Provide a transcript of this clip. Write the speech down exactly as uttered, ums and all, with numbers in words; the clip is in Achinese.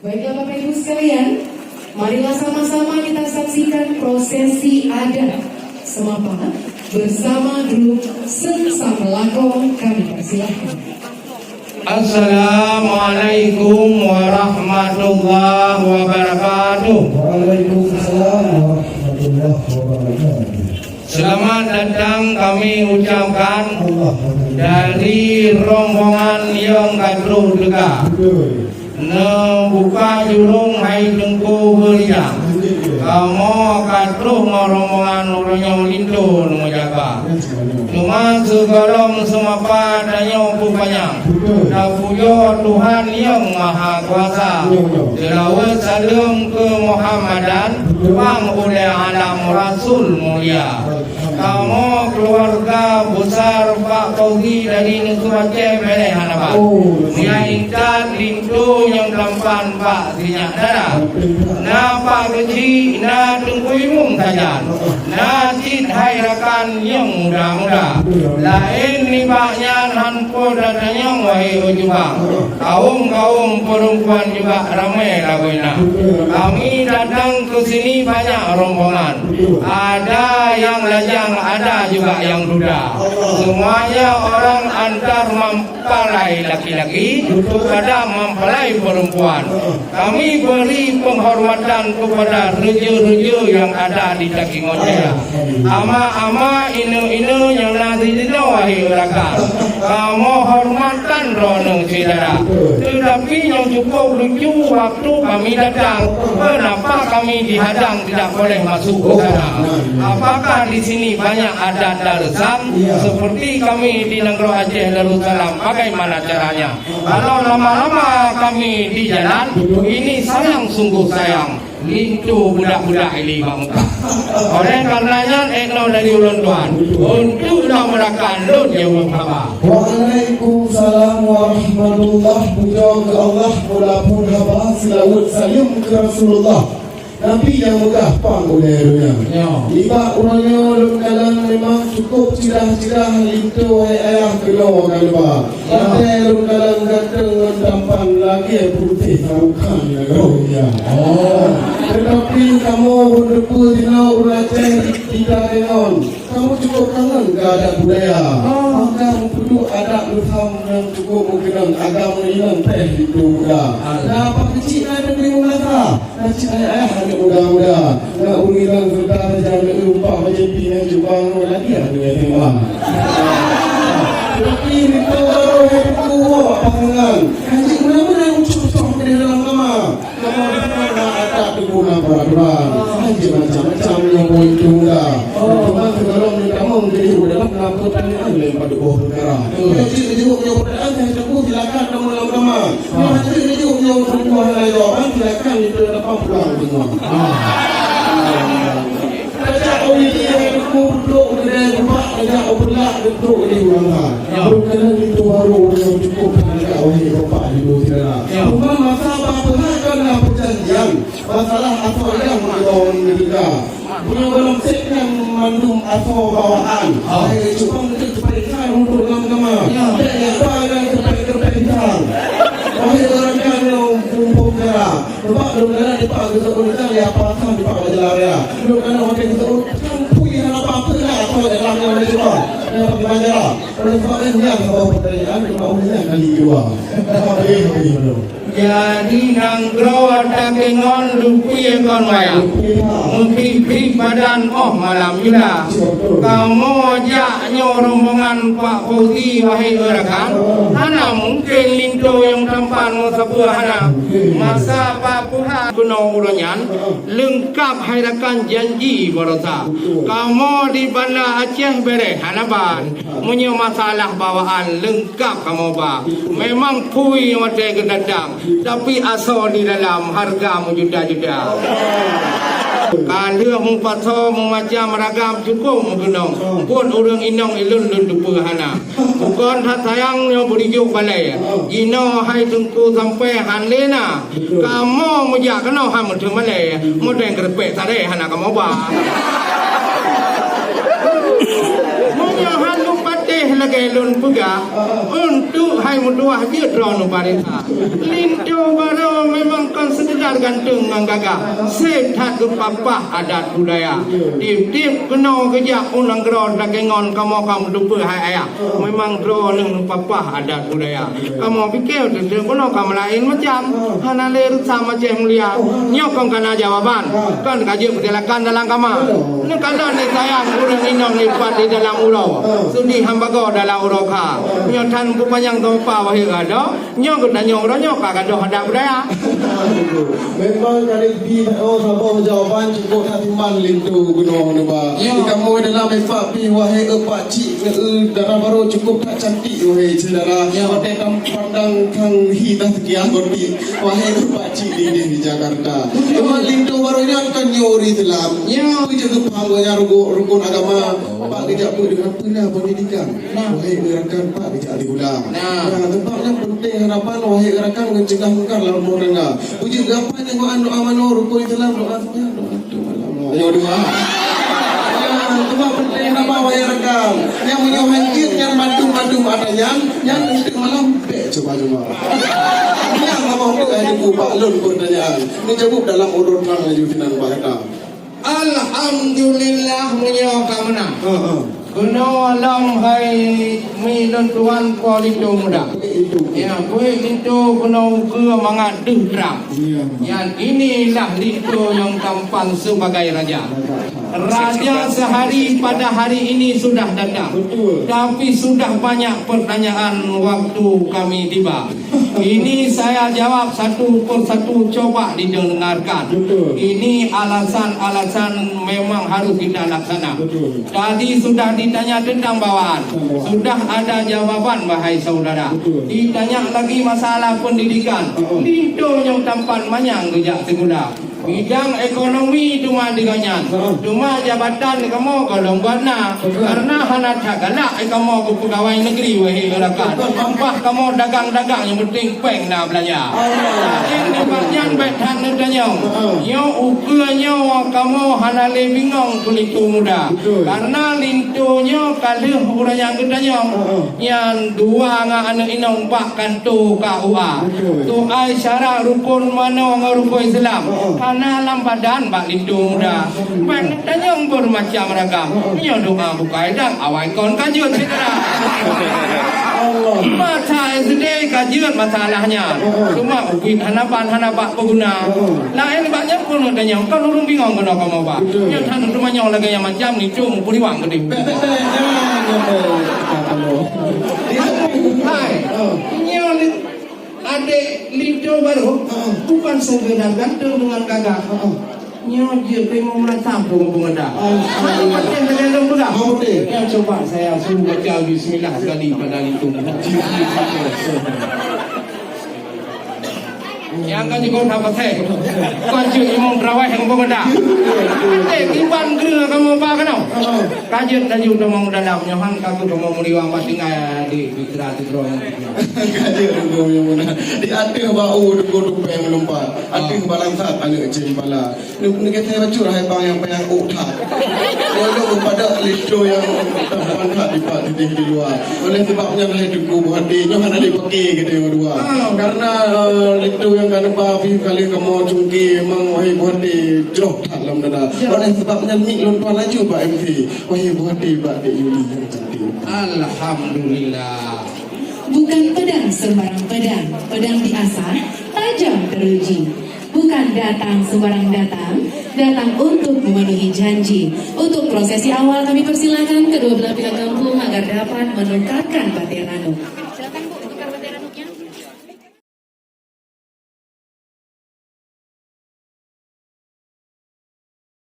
Baiklah, Bapak Ibu sekalian, marilah sama-sama kita saksikan prosesi adat Seumapa bersama grup Seungsang Lakong. Kami persilahkan. Assalamualaikum warahmatullahi wabarakatuh. Waalaikumsalam warahmatullahi wabarakatuh. Selamat datang kami ucapkan dari rombongan nyang ka troh teuka. Betul. Neubuka jurông hai Teungku Beurijang. Kamoe ka troh ngon rombongan uroe nyoe linto neumeujaga. Teuma sigohlom seumapa tanyoe peupanyang. Tapujoe Tuhan nyang Maha Kuasa. Seulaweuet saleuem keu Muhammadan, pang ulée alam Rasul mulia. Kamoe keuluwarga besar Pak Fauzi dari Neuseuh Aceh Bèrèh hana ba. Meunyoe intat linto nyang tampan bak sinyak dara. Na Pak Geuchik, na Teungku Imum sajan. Na cit hai rakan nyang muda-muda. Laén nibak nyan han po tatanyong wahé ujubang. Kawöm-kawöm peurempuan juga ramé lagoina. Kami datang keu sini banyak rombongan. Ada yang lajang, ada juga yang duda. Semuanya orang antar mempelai laki-laki kepada mempelai perempuan. Kami beri penghormatan kepada raja-raja yang ada di Takengon Jaya. Ama-ama, inong-inong nyang na di sinoe, wahé rakan. Kamoe hormatkan droeneuh syedara. Tetapi nyang cukup lucu, waktu kami datang, kenapa kami dihadang tidak boleh masuk ke sana? Apakah di sini banyak adat dan resam seperti kami di Nanggroe Aceh Darussalam? Bagaimana caranya? Kalau lama-lama kami di jalan, ini sayang sungguh sayang. Linto budak-budak ini bak muka. Oleh karena nyan, ék noe dari ulôn tuan, untuk noe meurakan lôn nyang meuhaba. Waalaikumsalam warahmatullah. Pujoe keu Allah, meudaphon haba, seulaweuet saleuem keu Rasulullah. Nabi nyang meugah pang ulée donya. Ya. Nibak uroe nyoe lôn kalon memang cukup cirah-cirah linto hai ayah keunoe ka neuba. Watée lôn kalon ganteng ngon tampan lagée putéh sarukan nanggroe nyan. Oh. Teutapi kamoe buet teupeue jinoe ureuëng Aceh di, di Takengon. Kamoe cukup kangen keu adat budaya. Oh. Maka meupeuduek adat reusam nyang cukup meukeunong agam inong péh di muda. Alhamdulillah. Na Pak Keuchik na teubieng meulasa. Aci ayah-ayah aneuk muda-muda, na ureueng inong seureuta tajak neueu umpama jeuet pih nyan jubang lagèe aneuk S M A. Tapi rintu baroe hai Teungku, wak pasangan. Hanjeuet meunan-meunan ucok-ucok keudeh dalam kama. Kama di sinoe na adat Teungku, na peuraturan. Hanjeuet macam-macam nyang boh itu muda. Teuma sigohlom nyoe tamong keudeh u dalam na peutanyaan lé padub boh peukara. Hanjeuet jaweueb nyoe peutanyaan, hai Teungku, silakan tamong lam kama. Nyoe hase neujok nyoe, ureueng tuha hana jawaban, silakan neuteuka pulang teuma. Tajak u Idi hai Teungku, duek u keudè bubak, tajak u Peureulak, duek u Idi ureueng tuha. Ya. Bukan itu baru ureueng cukup tajak wahé bapak ibu saudara. Ya. Teuma masa bak peuhat kan na peujanjian, masalah asoe nyang meunyoe ureueng teuga. Bunoe gohlom sép nyan mandum asoe bawaan. Ah. Hai, cuma untuk diperiksa untuk lam kama. Ya. Dek nyapa dan kepek-kepek pisang. Wahai orang kaya, mumpung kaya. Sebab lôn kena dipak geuseuôt pisang, ya, pasang dipak bak jalan raya. Lôn kena makai geuseuôt, kan pui hana apa-apa lah, asoe dalam nyan ada cuma. Dapat belajar lah. Oleh sebab itu, nyan saboh pertanyaan, cuma ulih nyan kali kedua. Habis, habis, belum. Jadi nanggroe Takengon lupie kon wayang. Meukhip-khip badan óh malam Yuda. Kamoe jak nyoe rombongan Pak Fauzi, wahé rakan. Hana mungken linto nyang tampan meusapeue hana. Masa Pak Fuad keunoe uroe nyan, leungkap hai rakan janji baroesa. Kamoe di Banda Aceh bereh hana ban. Meunyoe masalah bawaan leungkap kamoe ba, memang pui watèe geudatang, tapi asoe di dalam hareuga meujuta-juta. Ka lheueh meupasoe meumacam ragam cukôp meukeunong, buet ureueng inong ilôn lôn teupeue hana. Bukon that sayang nyoe beurijôk balèe, jinoe hai Teungku sampoe han lé na. Kamoe meujak keunoe han meuteumé lé, meudeng keureupek saleh hana kamoe ba. Meunyoe han lôn patéh lagèe lôn peugah, untuk hai meutuwah jeuet droeneuh barita. Linto baroe memang ka Sekedar ganteng ngon gagah, seb that geupapah adat budaya. Tiep-tiep keunoe geujak u nanggroe, lagèe ngon kamoe ka meuteupeue hai ayah. Memang droeneuh neupapah adat budaya. Kamoe pike teuteupeue bunoe ka meulaén macam, hana lé reusa macam mulia. Nyoe kon kana jawaban, kon ka jeuet peusilakan dalam kama. Neukalon lé sayang ureueng inong lipat di dalam uroe, seudeh han bagoe dalam uroe kha. Nyoe that peupanyang teumeupa wahé gata. Nyoe geutanyoe uroe nyoe ka gadôh adat budaya. Memang ka lheueh pih, oh, saboh jawaban cukup that timan linto keunoe neuba. Ya. Di kamoe dalam efak pih, wahé eu pakcik, eu dara barô cukup that cantik, wahé syedara. Ya. Watèe tam pandang kang hi dah sekiah gotik, wahé eu pakcik di, di Jakarta. Betul. Memang linto barô nyan kan nyoe ureueng Islam. Ya. Peue geupaham gobnyan rukun, rukun agama. Pak geujak beuet deungon peue na pendidikan. Nah. Wahé eu rakan, Pak geujak di ulang. Nah. Nah, teumpat nyang penting harapan wahé eu rakan mencegah mungkar lam rumoh tangga. Beujeuet gapa nyang doa, doa manoe, rukun Islam, doa sekian, doa tu malam. Ayo doa. Nah, teumpat penting harapan wahé eu rakan. Nyang meunyoe han jeuet nyan mandum-mandum ata nyan, nyan untuk malam bèk cuba-cuba. Nyang haba untuk ayah ibu bak lôn peutanyaan. Neujaweueb dalam uroe trang laju sinan bak gata. Alhamdulillah, meunyoe ka meunan. Ha, ha. Keunoe lom hai mi lôn tuan Po Linto Muda. Itu. Ya, beuet linto keunoe ukeue mangat deuh trang. Ya. Dan inilah linto nyang tampan sebagai raja. Raja sehari pada hari ini sudah datang. Betul. Tapi sudah banyak pertanyaan waktu kami tiba. Ini saya jawab satu per satu, coba didengarkan. Betul. Ini alasan-alasan memang harus kita laksana. Betul. Tadi sudah ditanya tentang bawaan. Tentang bawaan. Sudah ada jawaban, wahai saudara. Betul. Ditanya lagi masalah pendidikan. Heeh. Linto nyang tampan manyang geujak sikula. Bidang ekonomi teuma di gobnyan. Heeh. Teuma jabatan kamoe goh lom gobnyan. Betul. Karena hana that galak kamoe keu peugawai negeri, wahé rakan. Betul. Bah kamoe dagang-dagang, nyang penting péng na beulanja. Allah. Laén nibak nyan bèk that neutanyong. Heeh. Nyoe ukeue nyoe kamoe hana lé bingong keu linto muda. Betul. Karena linto nyoe ka lheueh ureueng nyang geutanyong. Heeh. Nyan dua ngon aneuk inong bak kanto K U A. Betul. Tuai syarat rukun manoe ngon rukun Islam. Heeh. Hana lam badan bak linto muda. Alhamdulillah. Ban tanyong bermacam ragam. Heeh. Nyoe doa bukai dang awai kon ka jeuet syedara. Allah. Masa S D ka jeuet masalahnya. Heeh. Cuma ubit hana ban, hana bak peuguna. Heeh. Laén bak nyan pun tanyong, kon ureueng bingong keunoe kamoe ba. Betul. Nyan hana teumanyong lagèe nyang macam ni, cuma peuliwang geude. Bèk, bèk, bèk, jangan, jangan, jangan. Hai. Oh. Nyoe ni adek linto barô, ah, bukan sekedar ganteng dengan gagah. Ah, ah. Nyoe jeuet peurumoh meunasam peurumoh dah. Ah, ah. Macam dengan dong peugah. Ah, betul. Nyoe cuba saya suruh baca bismillah sekali pada linto. Nyang ka jikota pasai. Kau cek imong terawih yang pemuda. Eh, iban kena kamu apa kena? Kajet laju teumong dalam nyohan kaku teumong meriwang ba tinggai di Fitra Fitra. Kajet teumong yang mana? Di ateuh bau deungon tupeng meulumpat. Ateuh balangsat aneuk cempala. Neuk-, neukeutai bacut hai bang nyang payah ôk that. Walau pada linto nyang tampan that dipat di, di luwa. Oleh sebab nyan hai Teungku Buhati, nyoe hana lé pake geutanyoe dua. Ah. Karena, eh, linto nyang ka neuba pih kali kamoe cungke memang wahai Buhati jroh that lam dada. Ya. Oleh sebab nyan mik lôn tuan laju bak M C. Wahai Buhati bak Dek Yuli nyang cantik. Alhamdulillah. Bukan pedang sembarang pedang, pedang diasah, tajam teruji. Bukan datang sembarang datang, datang untuk memenuhi janji. Untuk prosesi awal kami persilakan kedua belah pihak kampung agar dapat menukatkan batir ranum.